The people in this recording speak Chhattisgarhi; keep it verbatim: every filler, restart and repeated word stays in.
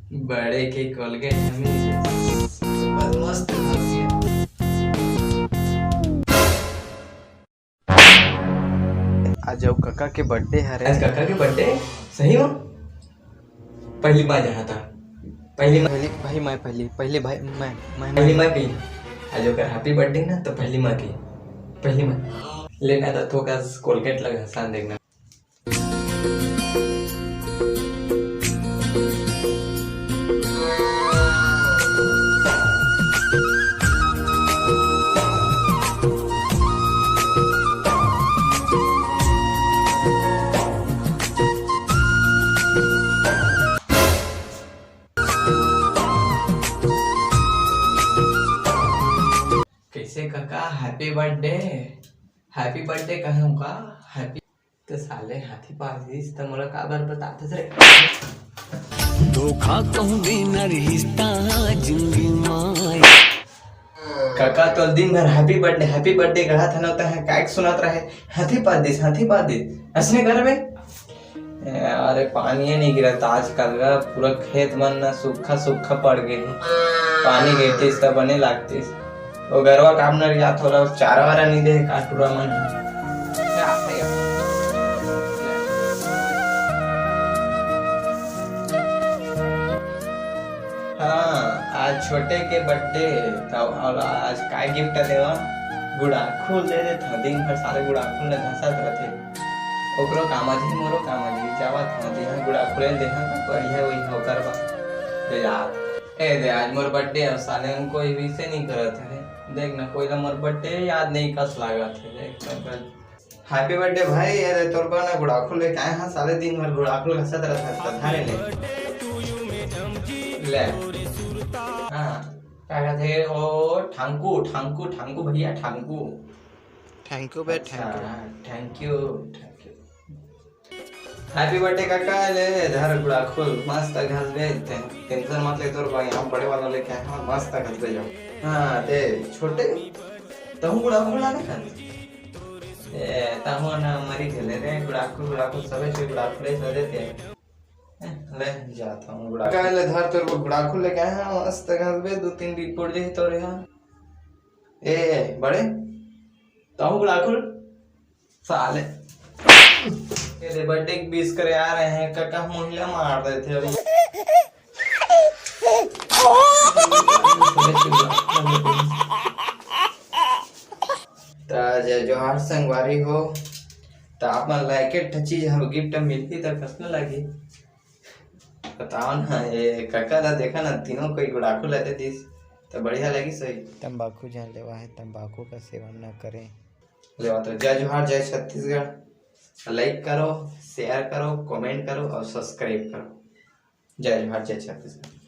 बड़े के कोलगेट हमें बस मस्त हंसी। आज अउ कका के बर्थडे हरे। आज कका के बर्थडे? सही में? पहली बार जहाँ था। पहली बार। पहली भाई मैं पहली, पहली भाई मैं, मैं, पहली मैं। मैं पहली। आज ओकर हैप्पी बर्थडे ना, तो पहली माँ की, पहली माँ। लेना था थोका कोलगेट लगा सान देखना। कैसे काका, हैप्पी बर्थडे? हैप्पी बर्थडे कहूँ का? हैप्पी तो साले हाथी पास दिस त मोला काबर बताथस रे? धोखा कहूँ देना रिश्ता जिंदगी माय। काका तो दिन भर हैप्पी बर्थडे, हैप्पी बर्थडे कहत हन, तह काय सुनत रहे? हाथी पास दिस, हाथी पास दिस। असने घर में ए, अरे पानी नहीं गिरत आजकल गा, पूरा खेत मन ना सूखा सूखा पड़ गए। पानी गिरतीस त बने लागतीस। वो गरवा काम न रिया, थोड़ा चारा वारा नहीं दे का टुरा मन। हाँ, आज छोटे के बर्थडे है, तब और आज काय गिफ्ट देवा? गुड़ाखुल दे देता, दिन भर साले गुड़ाखुल में धंसत रहते। ओकरो काम आही, मोरो काम आही, जावत हूँ, जिहाँ गुड़ाखुल देहा, तो बढ़िया वही ओकर बा। दे यार, ए दे, आज मोर बर्थडे है, साले हम कोई विश नहीं करत है। देख ना, कोई ला मोर बर्थडे याद नहीं कस लागत है। देख, तो कल हैप्पी बर्थडे भाई, अरे तोर बर ना गुड़ाखुल लेके आए हैं, साले दिन भर गुड़ाखुल घसत रहता है, तो धारे ले। ले। हाँ, का कहते हैं, ओ, ठांकू, ठांकू, ठांकू भैया, ठांकू। Thank you बे, अच्छा, thank you। Thank you, thank you। Happy birthday काका, ले धर गुड़ाखुल, मस्त घस बे, टें-, टेंशन मत ले, तोर भाई हम बड़े वाला लेके आए हैं, मस्त घस बे जाओ। हाँ, दे छोटे, तहूँ गुड़ाखुल ना देखा? ए, तहूँ ना मरी गेले रे, गुड़ाखुल, गुड़ाखुल, सबे चीज गुड़ाखुल ही सजे थे। ए, ले, जाता हूँ गुड़ाखुल। काका, ले धर तोर गुड़ाखुल लेके आए हैं, मस्त घस बे, दो तीन रिपोर्ट दे तोरे यहाँ। ए, बड़े, तहूँ गुड़ाखुल? साले। ये दे बर्थडे की विश करे आ रहे हैं, काका महिला मार देते अभी। त जय जोहार संगवारी हो। त आप मन ला एक एक ठो चीज हम गिफ्ट मिलती त कतना लगी? बताओ ना, ये काका ला देखा ना, तीनों कोई गुड़ाखुल ला दे दिस, त बढ़िया लगी सही। तंबाकू जान लेवा है, तंबाकू का सेवन न करें। लेवा तो जय जोहार, जय छत्तीसगढ़। Like करो, share करो, comment करो और subscribe करो। जय जोहार, जय छत्तीसगढ़।